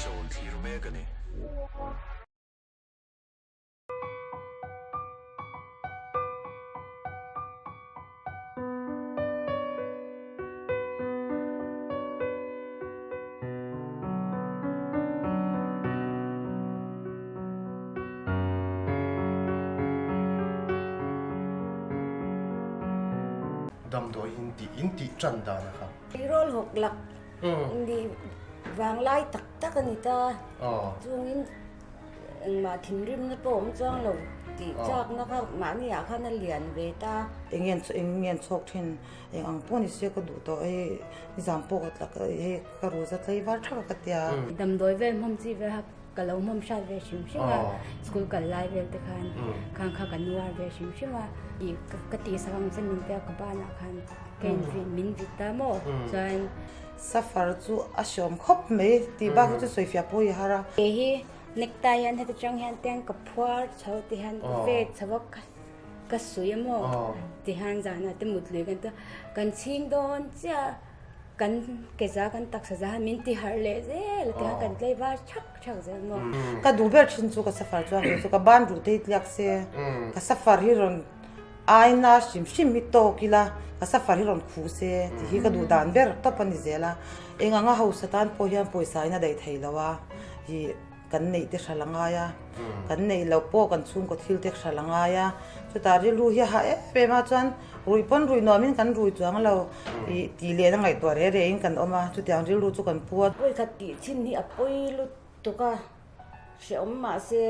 Show in thlir mek a ni. Damdawi in tih in tih tan dan a kha. Tirawl hawk lak nih vanglai tak tak a ni ta. Chungin engmah thinrimna pawh awm chuang lo tih chakna kha mahni ah khan a lian ve ta. Eng nge an chhawk thin eng ang pawh ni se ka duh tawh hei nizan pawh ka tlak hei ka ru za tlei var thak a ka tia. Damdawi vel hmawm chi vel kha ka lo hmawm hrat ve hrim hrim a, school kal lai vel te khan khang kha ka nuar ve hrim hrim a, ih ka tih sak ang che min tia ka banah khan ka in vit min vit ta maw chuan. Safar chu a hreawm khawp mai tih bak hi chu sawifiah pawh hi a har a. Kei hi necktie hian heti chang hian tiang ka phuar chho ti hian ka vet chho a ka Ka sawi a maw? Ti hian zanah te mut lui kan ti a, kan chhing dawn chiah kan ke za kan taksa za min ti harh leh zel ti hian kan tlei var thak thak zel maw? Ka duh ber thin chu ka safar chuan kei chu ka ban duh te hi tliak se, ka safar hi rawn aina hrim hrim hi tawk ila ka safar hi rawn khuh se tih hi ka duh dan ber tawp a ni zel a, eng anga hausa tan pawh hian pawisa in a daih thei lo a, ih. Kan neih te hral a ngai a, kan neih loh pawh kan chhungkaw thil te hral a ngai a, chutah rilru hi a hah em em a chuan ruih pawn ruih nuamin kan rui chuang lo ih tih lehna ngaihtuah reh rehin kan awm a, chutiang rilru chu kan pu a. Pawi khat tih chhin hi a pawi lutuk a, hrehawm mahse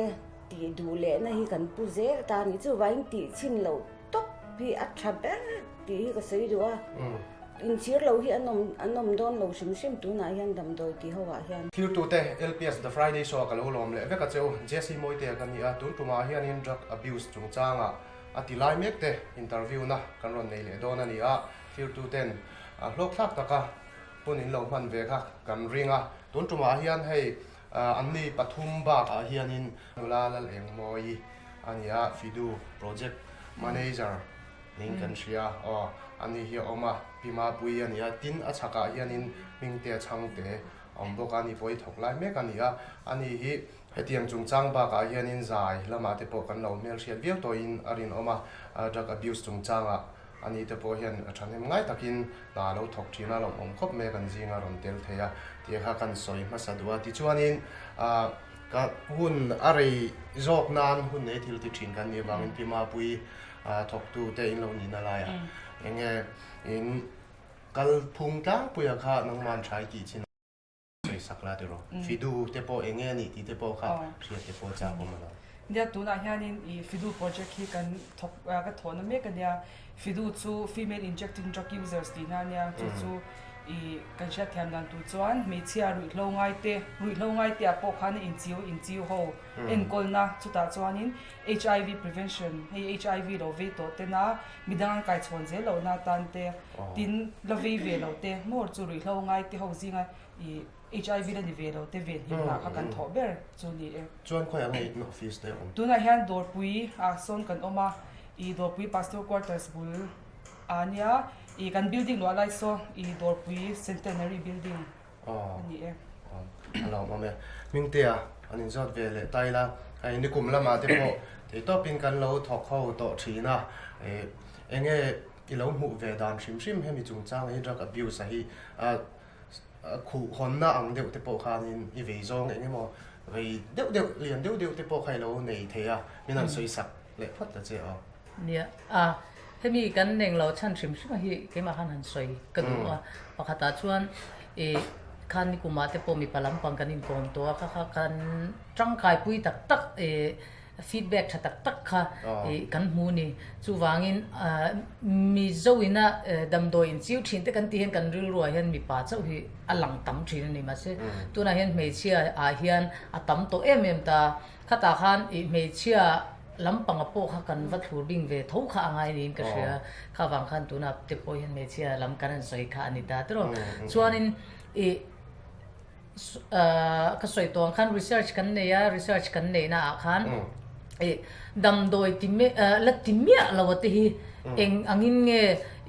tih duh lehna hi kan pu zel ta a ni, chuvangin tih chhin loh tawp hi a tha ber tih hi ka sawi duh a. Inchhir lo hi an awm an awm dawn lo hrim hrim tunah hian damdawi tih ho ah hian. Thirtute, LPS The Friday Show ah ka lo lawm leh vek a che u. Jesse Mawitea ka ni a, tun tumah hianin drug abuse chungchangah a ti lai mek te interview na kan rawn nei leh dawn a ni a, thirtuten hlawkthlak taka hun in lo hman ve kha kan ring a. Tun tumah hian hei anni pathum bakah hianin nula Lalengmawii a ni a, Fidu Project Manager Ning kan hria aw, ani hi a awm a, Pi Mapuii a ni a, tin a chhakah hianin Hmingtea Chhangte a awm bawk a, ani pawh hi thawk lai mek a ni a, ani hi hetiang chungchang bakah hianin zai lamah te pawh kan lo hmelhriat viau tawhin a rinawm a, drug abuse chungchangah ani te pawh hian thahnem ngai takin hna a lo thawk thin a, lawmawm khawp mai a kan zinga rawn tel thei a tih kha kan sawi hmasa duh a, tichuanin ah ka hun a rei zawk nan hun nei thil ti thin kan nih avangin Pi Mapuii Thawktu te in lo nihna laiah eng nge in kal phung tlangpuia kha nangman tha i tih chin a sawi sak la tiraw? Fidu te pawh eng nge a nih tih te pawh kha hriat te pawh chak awm a lo. Nia tunah hianin i Fidu project hi kan thawk ka thawhna mek a nia. Fidu chu Female Injecting Drug Users tihna a nia. Chu chu i kan hriatthiam dan tur chuan hmeichhia ruihhlo ngaite ruihhlo ngaiteah pawh khan a inchiu inchiu ho enkawlna chutah chuanin HIV prevention, hei HIV lo vei tawh tena midang an kaichhawn zel lohna atan te, tin la vei ve lo te, hmawr chu ruihhlo ngai te ho zinga i HIV la ni ve lo te venhimna kha kan thawh ber chu ni e. Chuan khawiah nge in office te awm? Tunah hian Dawrpui ah sawn kan awm a, i Dawrpui Pastor Quarters bul ah nia, i kan building luah lai saw i Dawrpui Centenary building a ni e. A lawmawm e. Hmingtea an inzawt ve leh ta ila, hei nikum lamah te pawh theitawpin kan lo thawk ho tawh thin a, eng nge i lo hmuh ve dan hrim hrim hemi chungchang hi drug abuse a hi khuh hawnna ang deuh te pawh khanin i vei zawng eng emaw vei deuh deuh lian deuh deuh te pawh kha i lo nei thei a, min han sawi sak leh phawt ta che aw. Nia a, hemi kan neng lo chhan hrim hrim a hi keimah khan han sawi ka duh a, pakhatah chuan ih khan nikumah te pawh mipa lampang kan inkawm tawh a, kha kha kan tangkaipui tak tak ih feedback tha tak tak kha ih kan hmu a ni. Chuvangin Mizo ina damdawi inchiu thin te kan tih hian kan rilruah hian mipa chauh hi a lang tam thin a ni mahse tunah hian hmeichhia ah hian a tam tawh em em ta. Khatah khan ih hmeichhia lampanga pawh kha kan va thlur bing ve tho kha a ngai niin ka hria. Kha vang khan tunah te pawh hian hmeichhia lam kan han sawi kha a ni ta tiraw. Chuanin ih ka sawi tawh ang khan research kan nei a, research kan neihna ah khan ih damdawi ti la ti miah lo a te hi eng angin nge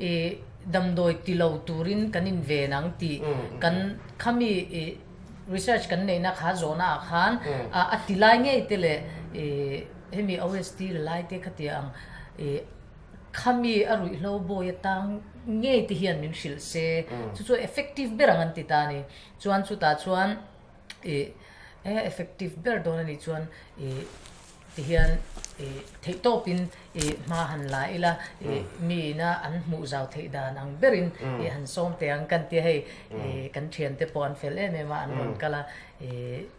ih damdawi ti lo turin kan inven ang tih kan khami ih. Research kan neihna kha zawhna ah khan a ti lai ngei te leh hemi OST la lai te kha tia ang khami a ruihhlo bawi atang ngei te hian min hrilh se chu chu effective ber ang an ti ta a ni. Chuan chutah chuan effective ber dawn a nih chuan Ti hian theihtawpin hma han la ila, miina an hmuh zau theih dan ang berin han sawm teh ang kan tia hei kan thiante pawh an fel em em a, an rawn kal a,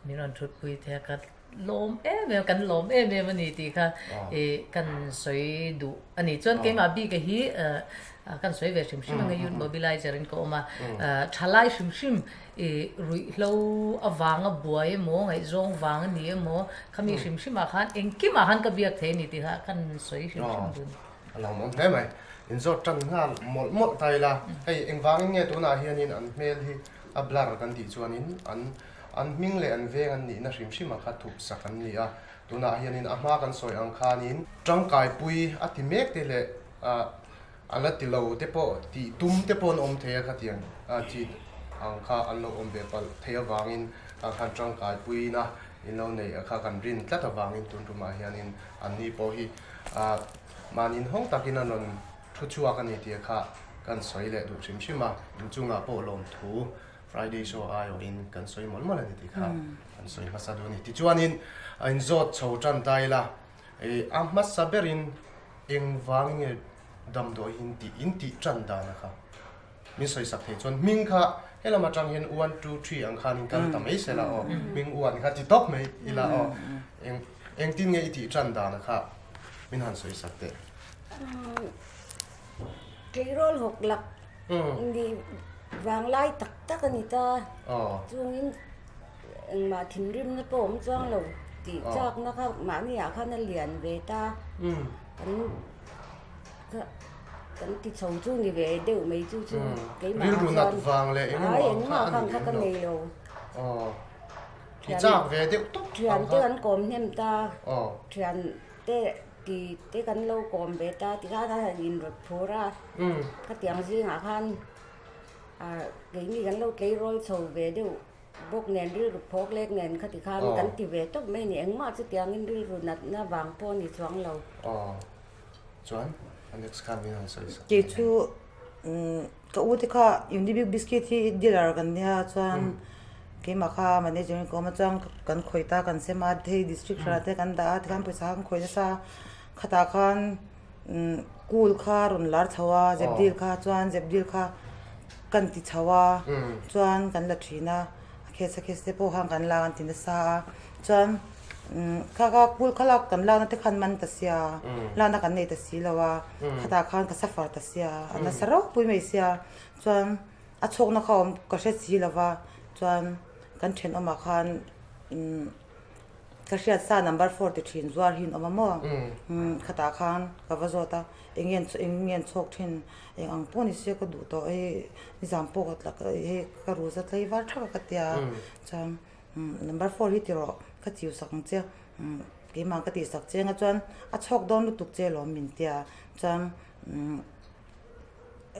min rawn thutpui thei a, ka lawm em em, kan lawm em em a ni tih kha kan sawi duh a ni. Chuan keimah bik a hi kan sawi ve hrim hrim ang e, Youth Mobilizer in ka awm a, thalai hrim hrim I ruihhlo avanga buai emaw, ngaihzawng vang a ni emaw, khami hrim hrimah khan engkimah khan ka biak thei a ni tih kha kan sawi hrim hrim dun. A lawmawm hle mai. Inzawt tan nghal mawlh mawlh ta ila, hei engvangin nge tunah hianin an hmel hi a blur kan tih chuanin an an hming leh an veng an nihna hrim hrimah kha thup sak an ni a. Tunah hianin a hma kan sawi ang khanin tangkaipui a ti mek te leh A la ti lo te pawh tih tum te pawh an awm thei a khatiang chi ang kha an lo awm ve palh thei avangin khang khan tangkaipuina in lo neih kha kan rin tlat avangin tun tumah hianin an ni pawh hi mahni inhawng takin an rawn thu chhuak a ni tih kha kan sawi leh duh hrim hrim a, inchungah pawh lawmthu Friday show aiawhin kan sawi mawlh mawlh a ni tih kha kan sawi hmasa duh a ni. Tichuanin a inzawt chho tan ta ila a hmasa berin Engvangin nge damdawi hi intih intih tan dan a kha? Min sawi sak thei chuan hming kha helam atang hian one two three ang khan in kal ta mai se la aw, hming one kha ti tawp mai ila aw. Eng engtin nge i tih tan dan a kha min han sawi sak teh. Tleirawl hawk lak nih vanglai tak tak a ni ta. Chungin Engmah thinrimna pawh awm chuang lo tih chakna kha mahni ah khan a lian ve ta. Kan kan ti chho chu ni ve deuh mai chu chu keimah ah chuan ai engmah khan kha ka nei lo. Thian te kan kawm hnem ta, thian te ti te kan lo kawm ve ta tikhan a han inrawt phur a, khatiang zingah khan keini kan lo tleirawl chho ve deuh. Bawk nen rilru phawk lek nen khati khan kan ti ve tawp mai a ni. Engmah chutiangin rilru natna vang pawh a ni chuang lo. Aw. Chuan a next khan min han sawi sak. Kei chu ka u te kha Unibic biscuit hi dealer kan nia chuan keimah kha manager in ka awm a chuan kan khawih ta kan sem a hei district hrang te kan dah a tikhan pawisa kha kan khawih nasa khatah khan Kul kha rawn lar chho a, Zepdil kha chuan Zepdil kha kan ti chho a, chuan kan la thin a, a case a case te pawh khan kan lak an ti nasa a, chuan kha kha kul kha lak kan lakna te khan man ta sia, lakna kan nei ta si lo a, khatah khan ka suffer ta sia, a nasa ropui mai sia, chuan a chhawkna kha awm ka hre si lo va, chuan kan thenawmah khan. Ka hriat sa number four ti thin zuar hi an awm a maw? Umm khatah khan ka va zawt a, eng nge eng nge an chhawk thin, eng ang pawh ni se ka duh tawh hei nizan pawh ka tla hei ka ru za tlei var thak a ka tia chuan umm number four hi ti rawh ka chiu sak ang che umm keimah ka tih sak che anga chuan a chhawk dawn lutuk che alawm min tia chuan umm.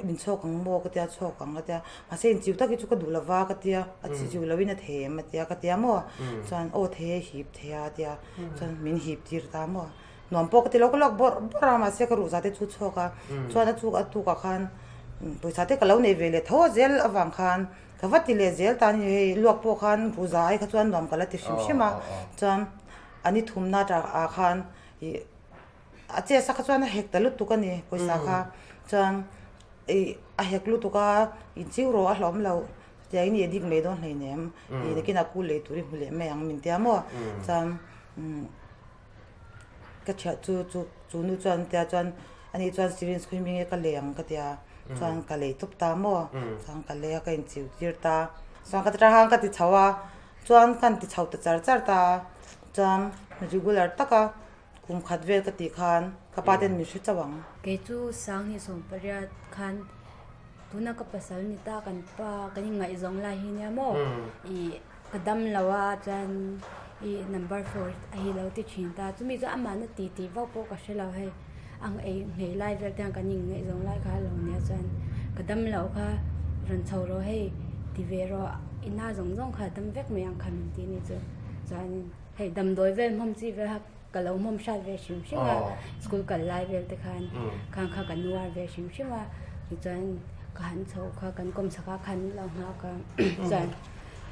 Min chhawk ang maw ka tia chhawk ang ka tia mahse inchiu tak hi chu ka duh lova ka tia a chiu loin a thei em a tia ka tia maw chuan aw thei e hip thei a tia chuan min hip tir ta maw nuam pawh ka ti lo ka lak bawrh bawrh a mahse ka ruhzah te chu chhawk a chuan a chuk a tukah khan pawisa te ka lo nei ve leh tho a zel avang khan ka va ti leh zel ta ni hei luak pawh khan ruhzah ai kha chuan nuam ka la ti hrim hrim a chuan a ni thumna ah khan ih. A chest a kha chuan a hek ta lutuk a ni pawisa kha chuan ih a hek lutuk a inchiu rawh a hlawm loh tia in dik mai dawn hleinem ih nakinah kul lei tur i hmu leh mai ang min tia maw chuan umm ka thiah chu chu chu nu chuan tia chuan ani chuan syringe khawi hming nge ka lei ang ka tia chuan ka lei tawp ta maw chuan ka lei a ka inchiu tir ta chuan ka ti tang ka ti chho a chuan ka ti chho ta char char ta chuan regular taka. Kum khat vel ka tih khan ka pa ten min hre chauh ang. Kei chu Sangni 18 khan tuna ka pasal ni ta kan pa kan inngaihzawng lai hi nia maw ih ka dam lo a chuan ih number four a hi lo ti thin ta chumi chu amahna tih tih vak pawh ka hre lo hei a nghei nghei lai vel te hian kan inngaihzawng lai kha a lo nia chuan ka dam loh kha rawn chho rawh hei ti ve rawh. I na zawng zawng kha dam vek mai ang kha min ti a ni chu. Chuanin hei damdawi vel hmawm chi vel kha ka lo hmawm hrat ve hrim hrim a, school kal lai vel te khan khang kha ka nuar ve hrim hrim a, tichuan ka han chho kha kan kawm chhak ah khan min lo nghak a, chuan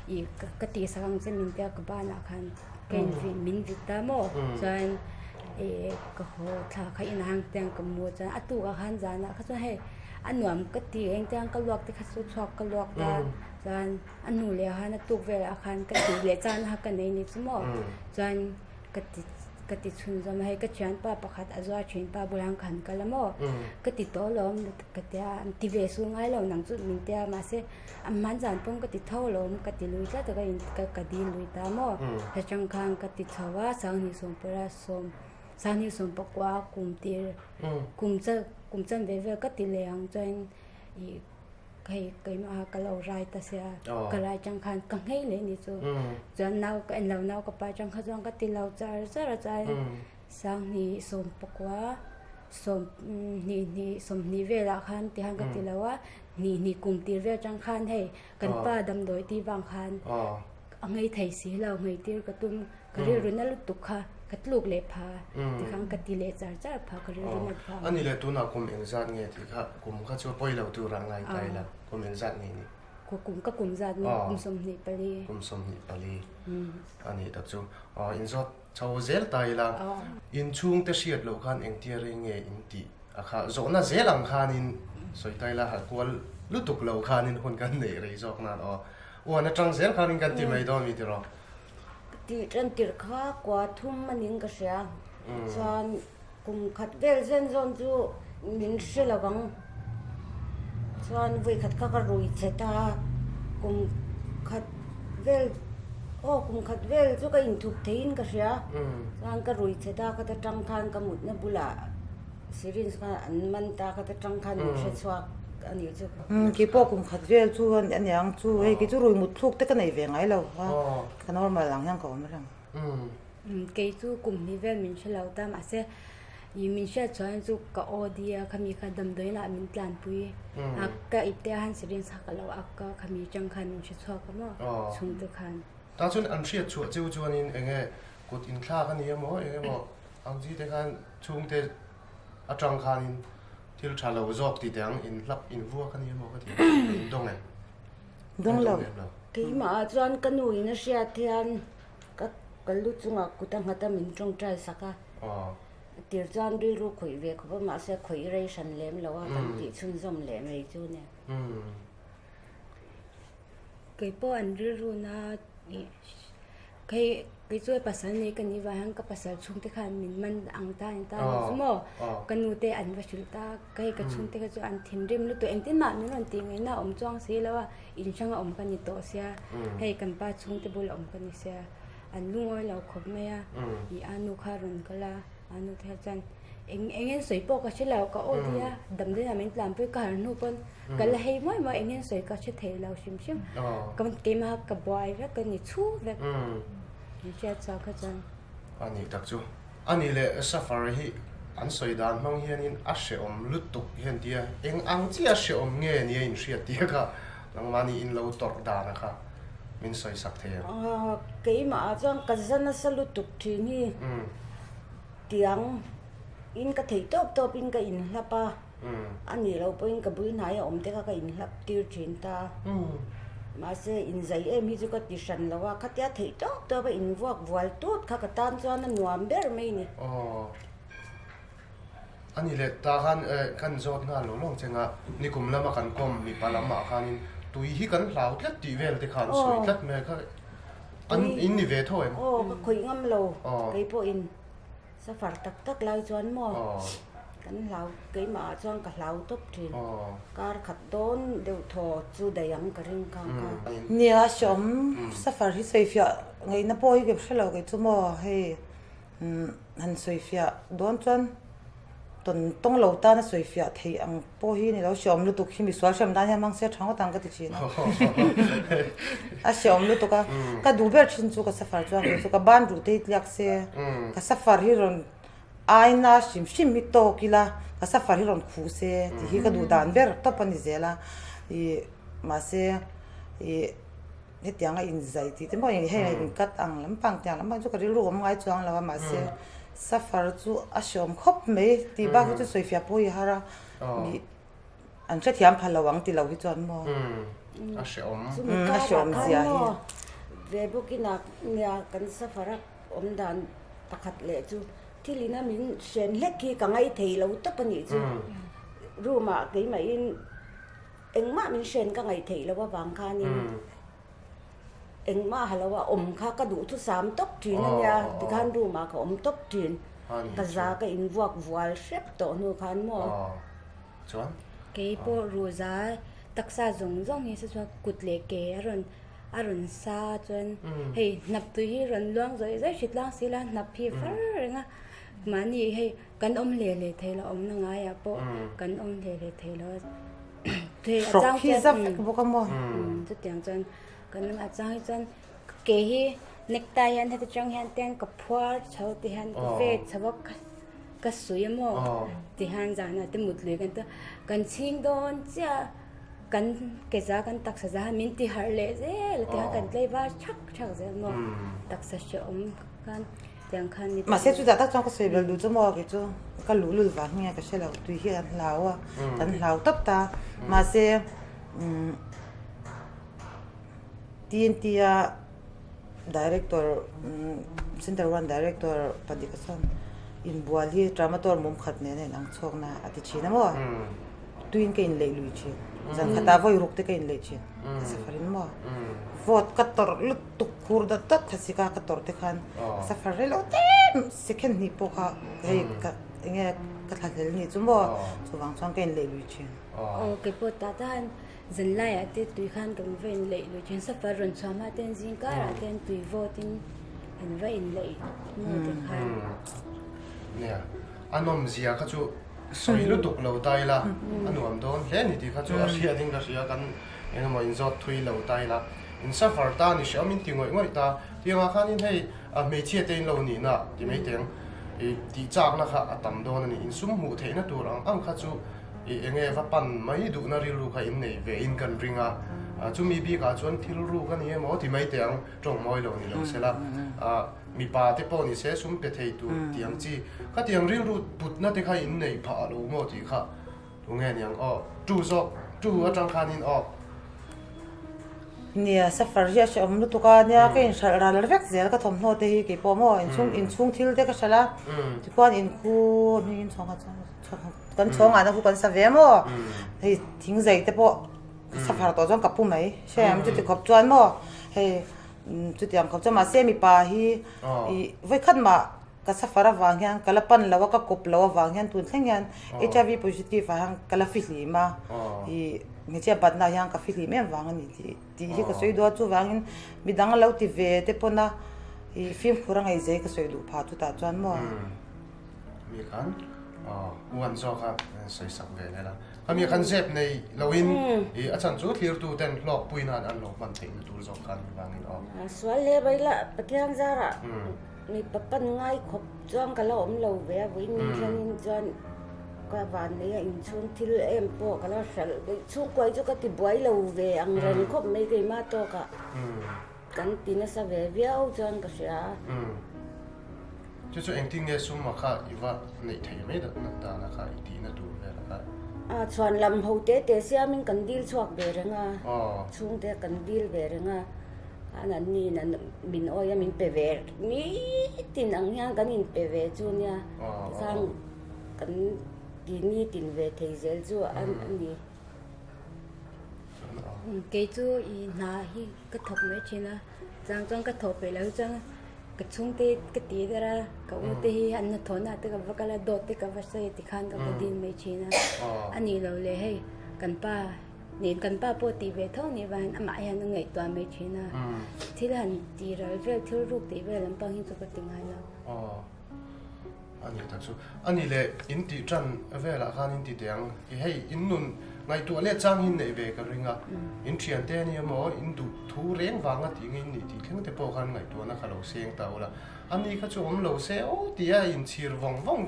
ih ka tih sak ang che min tia ka banah khan ka in vit min vit ta maw chuan ih ka haw thla kha inah ang tiang ka mu a chuan a tuk ah khan zanah kha chuan hei a nuam ka ti eng tiang ka luak te kha chu chhuak ka luak ta chuan a nu leh khan a tuk velah khan ka tih leh chana kha ka nei ni chu maw chuan. Ka ti ka ti chhunzawm a, hei ka thianpa pakhat a zuar thin pa bulah khan kal a maw? Ka ti tawh alawm ka ti a, an ti ve su ngai lo nang chu min ti a, mahse a hman zan pawn ka ti tho alawm ka ti lui tlat a ka in ka ka dil lui ta maw? Hechang khan ka ti chho a, sanghnih sawmpawlh a sawm sanghnih sawmpakua kum tir kum chan kum chan ve vel ka ti leh ang chuan ih Hei keimah ka lo rai ta sia, ka rai chang khan ka nghei leh ni chu. Chuan nau ka en lo nau ka pai chang kha chuan ka ti lo char char a chuan Sanghnih sawmpakua sawmhnih hnih sawmhnih velah khan ti khan ka ti lo a, hnih hnih kum tir vel chang khan hei kan pa damdawi tih vang khan a nghei thei si lo nghei tir ka tum. Ka rilru na lutuk kha ka tluk leh pha tikhan ka ti leh char char pha ka rilru na pha. Ani leh tunah kum engzat nge tih kha kum kha chu pawi lo tur ah ngai ta ila kum engzat nge ni? Kum ka kum zat maw kum 24. Kum 24 ani tak chu inzawt chho zel ta ila inchhungte hriat loh khan engtia rei nge in tih a kha zawhna zel ang khanin sawi ta ila ha kual lutuk lo khanin hun kan neih rei zawk nan aw uan atang zel khanin kan ti mai dawn mi tiraw. Ka tih tan tirh kha kua thum a ning ka hria. Chuan kum khat vel zen zawn chu min hre lo vang. Chuan vawi khat kha ka rui che ta a, kum khat vel aw kum khat vel chu ka inthup theiin ka hria. Chuan ka rui che ta kha ta tang khan ka mutna bulah syringe khan an man ta kha ta tang khan min hre chhuak a nih chu. Kei pawh kum khat vel chu a niang chu hei kei chu rui mut thluk te ka nei ve ngai lo a, ka normal ang hian ka awm reng. Kei chu kum hnih vel min hre lo ta mahse ih min hriat chuan chu ka aw di a khami kha damdawiin ah min tlanpui a ka ipte ah khan syringe kha ka lo ak a khami atang khan min hre chhuak a maw chhungte khan. Tah chuan an hriat chhuah cheu chuanin eng nge kut inthlak a ni emaw eng emaw ang chi te khan chhungte atang khanin thil tha lo zawk ti teh ang in hlap in vuak a ni emaw ka ti a, in dawng em? Dawng lo. Keimah ah chuan ka nu in a hriat hian ka ka lu chungah kut a nghat a min tawngtai sak a, tir chuan rilru khawih ve khawp a mahse khawih rei hran lem lo a kan tih chhunzawm leh mai chu nia. Kei pawh an rilru na ih Kei kei chu pasal nei ka nih vang hian ka pasal chhungte khan min man ang ta ang ta ni chu maw ka nu te an va hrilh ta ka hei ka chhungte kha chu an thinrim lutuk engtin mah min rawn tih ngaihna a awm chuang si lo a in hranga awm ka ni tawh sia hei kan pa chhungte bula awm ka ni sia an lungawi lo khawp mai a ih a nu kha a rawn kal a a nu te kha chuan eng eng en sawi pawh ka hre lo ka aw ti a damdawiin ah min tlanpui ka harh hnu pawn ka la hei muai muai eng en sawi ka hre thei lo hrim hrim ka keimah ka buai vek ka ni chhu vek min hriat chhuak kha chuan. A nih tak chu a nih leh safar hi an sawi dan hmang hianin a hrehawm lutuk hian tia eng ang chiah hrehawm nge nia inhriat tia kha nangmahni in lo tawrh dan a kha min sawi sak thei ang. Keimah ah chuan ka za nasa lutuk thin hi. Tiang in ka theih tawp tawp in ka inhlap a, a nih loh pawhin ka bul hnai a awm te kha ka inhlap tir thin ta. Mahse inzai em hi chu ka ti hran lo a, khatia theih tawp tawp a invuak vual tut kha ka tan chuan a nuam ber mai ni. Aw. A nih leh ta khan kan zawt nghal lo lawng cheng a, nikum lama kan kawm mipa lamah khanin tui hi kan hlau tlat tih vel te khan sawi tlat mai kha an in ni ve tho em? Aw ka khawih ngam lo keipawhin. Safar tak tak lai chuan maw kan hlau keimah ah chuan ka hlau tawp thin. Kar khat dawn deuh thaw chu daih ang ka ring khang kha. Nia hreawm safar hi sawifiah ngaihna pawh hi ka hre lo kei chu maw hei han sawifiah dawn chuan tawn tawng lo tan a sawifiah theih ang pawh hi ni lo hreawm lutuk hi misual hreawm dan hian hmang se tha ngawt ang ka ti thin a a hreawm lutuk a ka duh ber thin chu ka safar chuan kei chu ka ban duh te hi tliak se ka safar hi rawn aina hrim hrim hi tawk ila ka safar hi rawn khuh se tih hi ka duh dan ber tawp a ni zel a ih mahse ih. hetianga inzai tih te maw hei a in cut ang lampang tiang lampang chu ka rilru awm ngai chuang lo a mahse suffer chu a hreawm khawp mai tih bak hi chu sawifiah pawh hi a har a mi an hrethiam pha lo ang ti lo hi chuan maw a hreawm chumi a karah hreawm khan zia hi maw ve bawkin a nia kan suffer a awm dan pakhat leh chu thil ina min hren hlek hi ka ngaithei lo tawp a nih chu room ah keimahin Engmah min hren ka ngaih theih loh avang khanin engmah ha lo a awm kha ka duhthusam tawp thin a nia, tikhan room ah ka awm tawp thin. Ka za ka invuak vual hrep tawh hnu khan maw. Kei pawh ruza taksa zawng zawng hi sachuan kut leh ke a rawn a rawn sa chuan hei hnap tui hi rawn luang zawih zawih hrit lang si la hnap hi far reng a mahni hei Kan awm hle hle thei lo, awmna ngaiah pawh kan awm hle hle thei lo. Thei a chang chuan zap vek bawk a maw? Chutiang chuan kan awm a chang hi chuan ke hi necktie hian heti chang hian ten ka phuar chho ti hian ka vet chho a ka suih a maw ti hian zanah te mut lui kan kan chhing dawn chiah kan ke za kan taksa za min ti harh leh zel ti hian kan tlei var thak thak zel maw taksa hrehawm khan. Mahse chutah tak chuan ka sawi bel duh chu maw kei chu ka luh lul vang nge ka hre lo tui hi an hlau a kan hlau tawp ta mahse umm TNT a director umm center one director pahnih ka chuan inbual hi tramadol mum khat nen a inang chhuak na a ti thin a maw tuiin ka inleih lui thin zan khatah vawi ruk te ka inleih thin ka safar in maw vote ka tawrh lut. Tuk khur dat dat kha sika ka tawrh te khan safar rei lo tlem second hnih pawh kha hei ka enge ka thla hlel nih chu maw chuvang chuan ka inleih lui thin. Aw kei pawh tah tahan zan laiah te tui khan kan va inleih lui thin safar rawn chhuah hma ten zing karah ten tui vawt in an va inleih maw te khan. Nia a nawm zia kha chu sawi lutuk lo ta ila a nuam dawn hle ni tih kha chu a hriat in ka hria kan engemaw inzawt thui lo ta ila. In suffer ta ni hreawm in ti ngawih ngawih ta. Tiangah khanin hei a hmeichhia te in lo nihna ti mai teng i tih chakna kha a tam dawn a ni. In sum hmuh theihna tur ang ang kha chu i enge va pan mai duhna rilru kha in nei ve in kan ring a. Chumi bikah chuan thil ruk a ni emaw ti mai teh ang tawng mawi lo ni lo sela. Mipa te pawh ni se sum pe thei tur tiang chi khatiang rilru putna te kha in nei phah lo maw tih kha Tunge niang aw? Tu zawk, tu atang khanin aw. Nia, safar hi a hrehawm lutuk a, nia ka inhralh ral vek zel ka thawmhnaw te hi keipawh maw inchhung inchhung thil te ka hralh a, tikhuan inkhu hming in chhawng kan chhawng ah na khu kan sa ve maw, hei thing zai te pawh safar tawh chuan ka pu mai hre chuti khawp chuan maw hei chutiang khawp chuan mahse mipa hi ih vawikhat mah Ka safar avang hian ka la pan lo a, ka kawp lo avang hian tun thleng hian HIV positive ah hian ka la fihlim a, ih hmeichhia batna ah hian ka fihlim em vang a ni tih tih hi ka sawi duh a, chuvangin midang a lo ti ve te pawn a ih fimkhur a ngaihzei ka sawi duh phah chutah chuan maw. Mi khan uan zawk a sawisak ve leh la, khami khan zep nei loin ih a chhan chu thlirtu ten hlawkpui nan an lo hman theihna tur zawk khan vangin aw. Sual hle mai la Pathian zarah. Mipa pan ngai khawp chuan ka la awm lo ve a, vawiin ni thlengin chuan ka vannei a inchhung thil em pawh ka la hralh daih. Chhungkuai chu ka ti buai lo ve ang reng khawp mai keimah tawkah kan ti nasa ve viau chuan ka hria a. Chu chu engtin nge sum a kha i va neih theih mai dana kha i tihna tur vel a kha? A chhuan lam ho te te siamin kan dil chhuak ve reng a, chhungte kan dil ve reng a. An an niin an min awi a min pe ve nitin ang hian kan in pe ve chu nia tikhan kan ti nitin ve thei zel chu a ni. Kei chu i hna hi ka thawk mai thin a, chang chuan ka thawh peih loh chuan ka chhungte ka tih der a, ka u te hi an hnathawhna ah te ka va kal a, dawt te ka va sawi a tikhan ka va dil mai thin a, a nih loh leh hei kan pa Nen kan pa pawh tih ve tho nih vangin amah hian a ngaihtuah mai thin a, thil han tih ral vel, thil ruk tih vel lampang hi chu ka ti ngai lo. Aw, a ni tak chu. A ni leh in tih tan velah khan in ti teh ang. I hei in nun ngaihtuah leh chang hi neih ve ka ring a, in thian te ania maw, in duh thu reng vanga tih nge in nih tih thleng te pawh khan ngaihtuahna kha lo seng ta ula. A ni kha chu awm lo se aw tia inchhir vawng vawng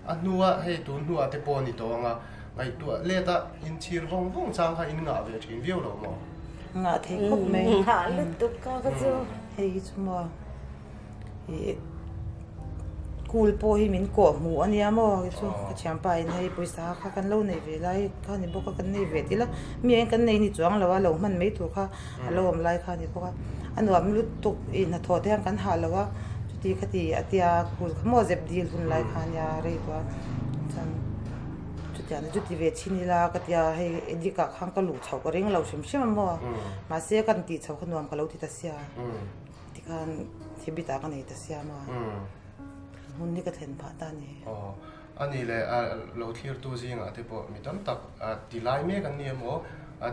A hnua hei tun hnuah te pawh a ni tawh ang a, ngaihtuah let a inchhir vawng vawng chang kha in ngah ve thin viau lo maw? Ngah thei khawp mai. Ngah lutuk kha ka chu. Hei hi chu maw ih kul pawh hi min kawh hmuh a nia maw hei chu ka thianpa in hei pawisa kha kan lo nei ve lai kha ni bawk a kan nei ve tih a mi eng kan nei ni chuang lo a lo hman mai tur kha a lo awm lai kha a ni bawk a a nuam lutuk ih hnathawh te hian kan hah lo a chuti khati a tia kul kha maw zep dil hun lai kha a nia rei tawh a chuan. Chutiang chu ti ve chhin ila ka tia hei edit ah khan ka luh chhoh ka ring lo hrim hrim a maw mahse ka tih chhoh kha nuam ka lo ti ta sia tikhan habit ah ka nei ta sia maw hmun hi ka thlen phah ta a ni. Aw a ni le a lo thlirtu zingah te pawh mi tam tak ti lai mek an ni emaw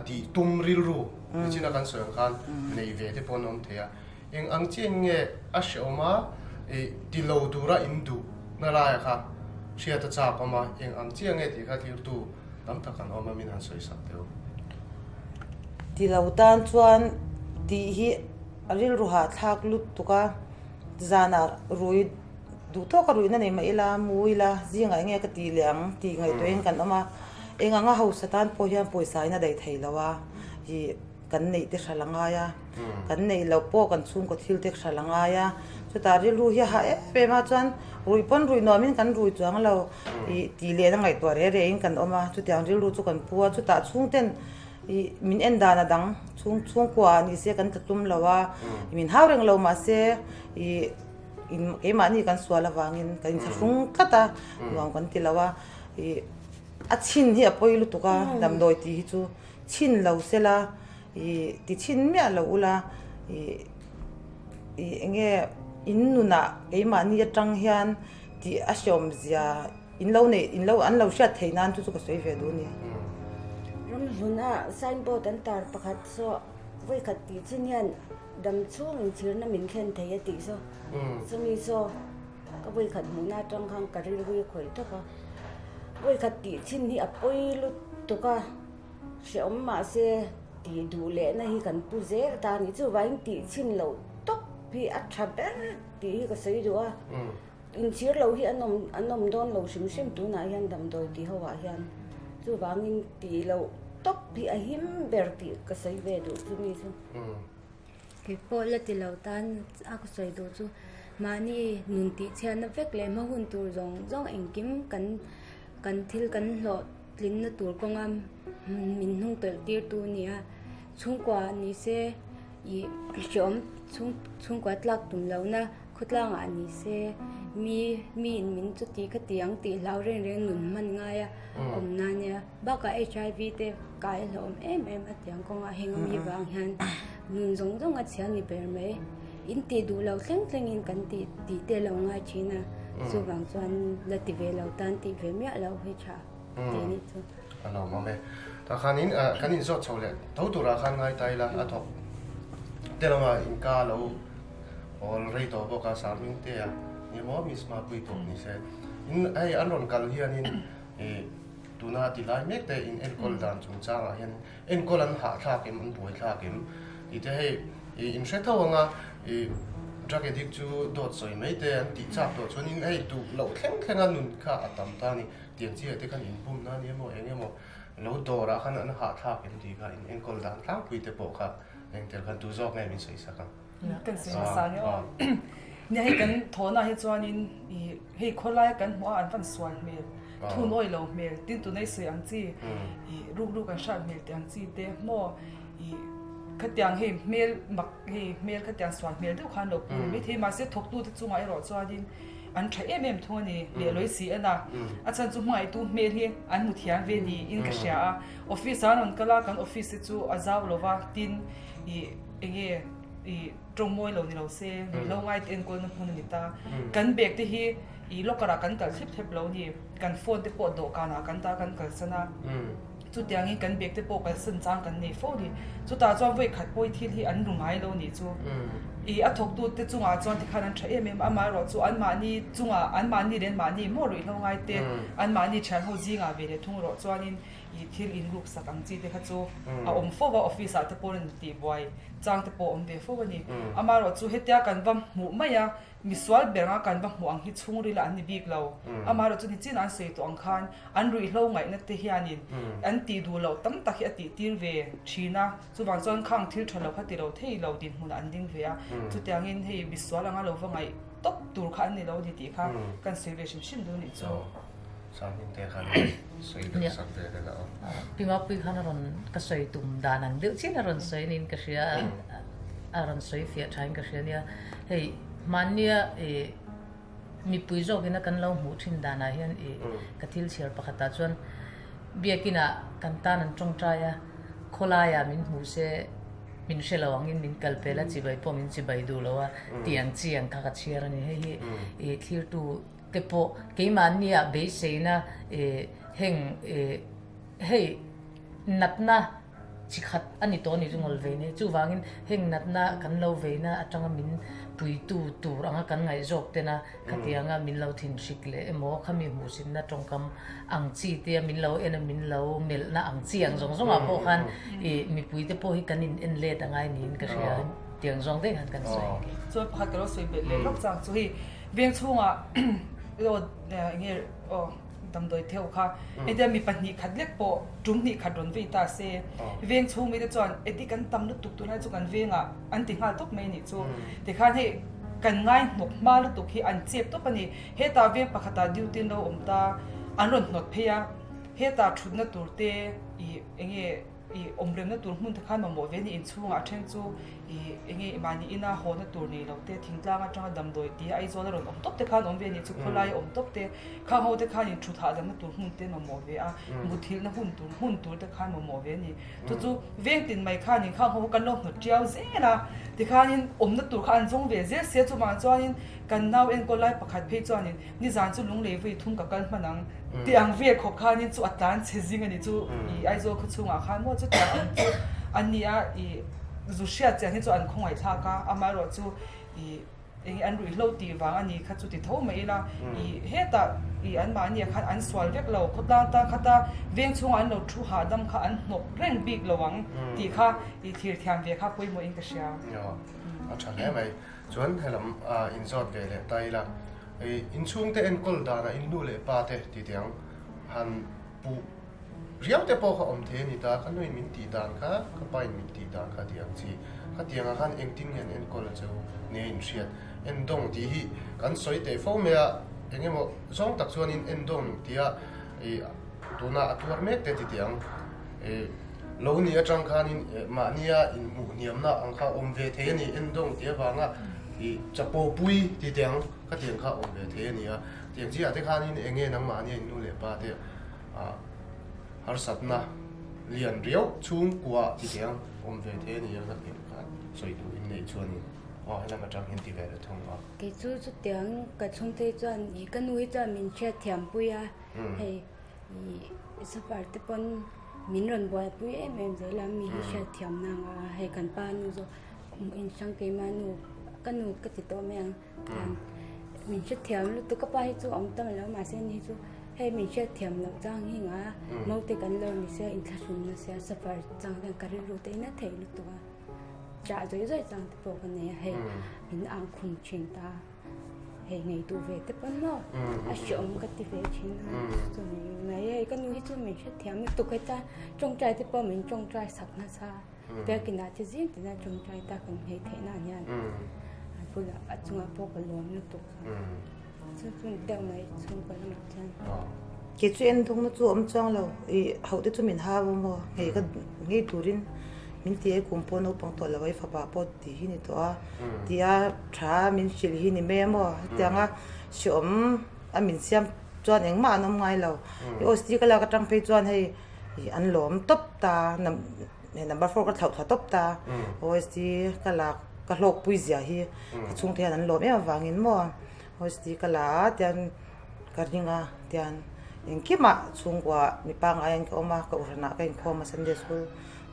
tih tum rilru nichina kan sawi ang khan nei ve te pawh an awm thei a. Eng ang chiah nge a hrehawm a, ih ti lo tura in duh na laia kha hriat a chak awm a, eng ang chiah nge tih kha tlirtu tam tak an awm a min han sawi sak teh u. Ti lo tan chuan tih hi a rilru hahthlak lutuk a, zanah rui duh tawk a ruihna nei mah ila, mu ila, zingah eng nge ka tih leh ang tih ngaihtuahin kan awm a, eng anga hausa tan pawh hian pawisa in a daih thei lo a, ih. Kan neih te hral a ngai a, kan neih loh pawh kan chhungkaw thil te hral a ngai a, chutah rilru hi a hah em em a chuan ruih pawn ruih nuamin kan rui chuang lo ih tih lehna ngaihtuah reh reh in kan awm a, chutiang rilru chu kan pu a, chutah chhungten ih min en dan a dang chhung chhungkua ah ni se kan tla tum lo a, min hau reng lo mahse ih in keimahni kan sual avangin kan inthlahrung tlat a, nuam kan ti lo a, ih a chhin hi a pawi lutuk a damdawi tih hi chu. Chhin lo se la, i ti chhin miah lo ula, i i enge in nunah keimahni atang hian tih a hreawm zia in lo neih in lo an lo hriat theih nan chu chu ka sawi ve duh a ni. Ramhluna signboard an tar pakhat saw vawikhat tih chin hian dam chhung inchhirna min thlen thei a tih saw chumi saw ka vawikhat hmuhna atang khan ka rilru i khawih tawp a, vawikhat tih chin hi a pawi lutuk a. Hrehawm mahse tih duh lehna hi kan pu zel ta a ni. Chuvangin tih chhin loh tawp hi a tha ber tih hi ka sawi duh a. Inchhir lo hi an awm an awm dawn lo hrim hrim tunah hian damdawi tih ho ah hian. Chuvangin tih loh tawp hi a him ber tih ka sawi ve duh chumi chu. Kei pawh la ti lo tan a ka sawi duh chu mahni nun tih chhiatna vek leh hma hun tur zawng zawng engkim kan kan thil kan hlawh tlinna tur kawnga min hnung tawlh tir tu a ni a chhungkua ni se ih hreawm chhung chhungkua tlak tum lohna khawtlangah ni se mi mi in min chuti khati ang tih hlau reng reng nun hman ngai a awm na nia. Bakah HIV te kai a hlauhawm em em a tiang kawngah heng ami vang hian nun zawng zawng a chhia ni ber mai. In tih duh lo thleng thlengin kan tih tih te lo ngai thin a, chuvang chuan la ti ve lo tan tih ve miah loh hi tha tih nih chu. A lawm awm e. Tah khanin kan inzawt chho leh tho turah khan ngai ta ila a thawk te lama inka lo awl rei tawh bawk a, Sarming te a ni maw Miss Mapui pawh ni se. In hei an rawn kal hianin ih Tuna ti lai mek te in enkawl dan chungchangah hian enkawl an hahthlak em, an buaithlak em tih te hei ih in hre tho ang a, ih drug addict chu dawt sawi mai te an tih chak tawh chuan in hei duh loh thleng thleng a nun kha a tam ta a ni. Tiang chiah te khan inbum na ni emaw eng emaw lo dawrah khan an hahthlak em tih kha in enkawl dan tlangpui te pawh kha engtel khan tu zawk nge min sawi sak ang. Kan sawi hmasa nia aw. Nia hei kan thawhna hi chuanin ih hei khawlaia kan hmuh a an van sual hmel, thu nawi lo hmel, tin tunei sawi ang chi ih ruk ruk an hrat hmel tih ang chi te maw ih khatiang hei hmel mak hei hmel khatiang sual hmel deuh khan lo pu ni maithei mahse thawktute chungah erawh chuanin an tha em em thung a ni leh lawi si en a, a chhan chu hmangaihtu hmel hi an hmu thiam ve niin ka hria a, office ah an rawn kal a kan office te chu a zau lo va tin ih Enge i tawng mawi lo ni lo se, ruihhlo ngai te enkawlna hmun a ni ta. Kan bag te hi i locker ah kan kalh thlep thlep lo ni, kan phone te pawh dawhkanah kan dah kan kalsan a, chutiangin kan bag te pawh kalsan chang kan nei fo ni. Chutah chuan vawi khat pawh i thil hi an ru ngai lo nih chu. I a thawktu te chungah chuan tikhan an tha em em a, amaherawh chu anmahni chungah anmahni leh anmahni maw ruihhlo ngai te anmahni thianho zingah ve leh thung erawh chuanin. ih thil inruk sak ang chi te kha chu a awm fo va, office ah te pawh an tihbuai chang te pawh a awm ve fo a ni. Amaherawh chu hetia kan va hmuh mai a, misual ber anga kan va hmuh ang hi chhungril ah an ni bik lo. Amaherawh chu nichin an sawi tawh ang khan an ruihhlo ngaihna te hianin an tih duh loh tam tak hi a tih tir ve thin a, chuvang chuan khang thil tha lo kha ti lo thei lo dinhmunah an ding ve a, chutiangin hei misual anga lo va ngaih tawp tur kha an ni lo ni tih kha kan sawi ve hrim hrim duh nih chu. Sanghmingte khan sawi deuh sak ve ve la aw. Pi Mapui khan a rawn ka sawi tum dan ang deuh chian a rawn sawi niin ka hria a, a rawn sawi fiah thain ka hria nia. Hei hmannia ih mipui zawkina kan lo hmuh thin danah hian ih ka thil chhiar pakhatah chuan biakinah kan tan an tawngtai a, khawlaiah min hmu se min hre lo angin min kal pel a, chibai pawh min chibai duh lo a tih ang chi ang kha ka chhiar a ni. Hei hi ih thlirtu te pawh keimahnia beiseina ih heng ih hei natna chi khat a ni tawh a ni chu ngawl ve nia. Chuvangin heng natna kan lo veina atanga min puitu tur anga kan ngaih zawk tena khatianga min lo thinhrik leh emaw khami hmuhsinna tawngkam ang chi te min lo en a min lo melhna ang chi ang zawng zawngah pawh khan ih mipui te pawh hi kan in en let angai niin ka hria tiang zawng daih khan kan sawi ang ke. Chuan pakhat ka lo sawi belh leh lawk chang chu hei veng chhungah aw enge aw damdawi theuh kha hetia mi pahnih khat lek pawh tum hnih khat rawn vei ta se veng chhung mite chuan eti kan tam lutuk tunlai chu kan vengah an ti nghal tawp mai a nih chu tikhan hei kan ngai hnawk hma lutuk hi an chep tawp a ni hetah veng pakhatah duty an lo awm ta an rawn hnawt phei a hetah thutna tur te ih enge ih awm remna tur hmun te khan mamawh ve a ni inchhungah a then chu ih enge mahni ina hawna tur nei lo te thingtlang atanga damdawi tia Aizawl a rawn awm tawp te khan awm ve a nih chu khawlai a awm tawp te khang ho te khan in thut hahdamna tur hmun te mamawh ve a muthilhna hun tur hmun tur te khan mamawh ve a ni chu chu veng tin mai khanin khang ho kan lo hnawt tiau zel a tikhanin awmna tur kha an zawng ve zel sia chuvang chuanin kan nau enkawl lai pakhat phei chuanin Nizan chu lunglei vawi thum ka kal hman ang tih ang vel khawp khanin chu a tlan chhe zing a ni chu i Aizawl khaw chhungah khan maw chutiang ang chu an ni a i zu hriat chian hi chu an khawngaih thlak a amaherawh chu i eng an ruihhlo tih vang a ni kha chu ti tho mai ila i hetah i anmahni ah khan an sual vek lo khawtlang tan khata veng chhungah an lo thu hahdam kha an hnawk reng bik lo ang tih kha i thlir thiam ve kha pawimawh in ka hria. A tha hle mai. Chuan helam inzawt ve leh ta ila. Hei inchhungte enkawl danah in nu leh pa te ti teh ang, han puh riau te pawh kha awm thei a ni ta, ka nuin min tih dan kha, ka pain min tih dan kha tih ang chi. Khatiangah khan engtin nge an enkawl a cheu nia inhriat. Endawng tih hi kan sawi teh fo mai a, eng emaw zawng tak chuanin endawng tia ih tuna a tuar mek te ti teh ang. Ih lo ni atang khanin mahnia inhmuh hniamna ang kha awm ve thei a ni, endawng tih avanga ih chapo pui ti teh ang. Ka tiang kha awm ve thei a ni a, tiang chiah te khanin eng nge nangmah nia in nu leh pa te ah harsatna lian riau chhungkua ti tiang awm ve thei a ni a, ka tiang kha sawi duh in neih chuanin aw helam atang hian ti ve la thung a. Kei chu chutiang ka chhungte hi chuan ih ka nu hi chuan min hriatthiam pui a, hei ih safar te pawn min rawn buaipui em em zel a, mi hi hriatthiamna ang a, hei kan pa nu zawk inhrang keimah nu ka nu ka ti tawh mai ang. Min hrethiam lutuk ka pa hi chu a awm tam lo mahse ni hi chu hei min hriatthiam loh chang hi nga naute kan lo ni sia inthlahrun nasa safar chang hian ka rilru te in a theih lutuk a chah zawih zawih chang te pawh ka nei a hei min ang khum thin ta hei ngei duh ve te pawn maw a hreawm ka ti ve thin a chu mai hei ka nu hi chu min hrethiam lutuk heta tawngtai te pawh min tawngtai sak nasa. Biakinah te zing tina tawngtai ta kan hmei theih nan hian a bulah a chungah pawh ka lawm lutuk a chu chu deuh mai chhungkaw lamah chuan. Kei chu en thawkna chu a awm chuang lo i hauh te chu min hau a maw ngei ka ngei turin min ti a kum pawh naupang tawh lo a i fapa pawh tih hi ni tawh a tia tha min hrilh hi ni mai a maw hetianga hreawm a min siam chuan engmah an awm ngai lo i OST ka lak atang phei chuan hei ih an lawm tawp ta. Hei number four ka thlauh thla tawp ta OST ka lak ka hlawk pui zia hi ka chhungte hian an lawm em avangin maw OST ka la a tian ka ring a tian engkimah chhungkua mi pangngai in ka awm a ka uhranah ka inkhawm a Sunday school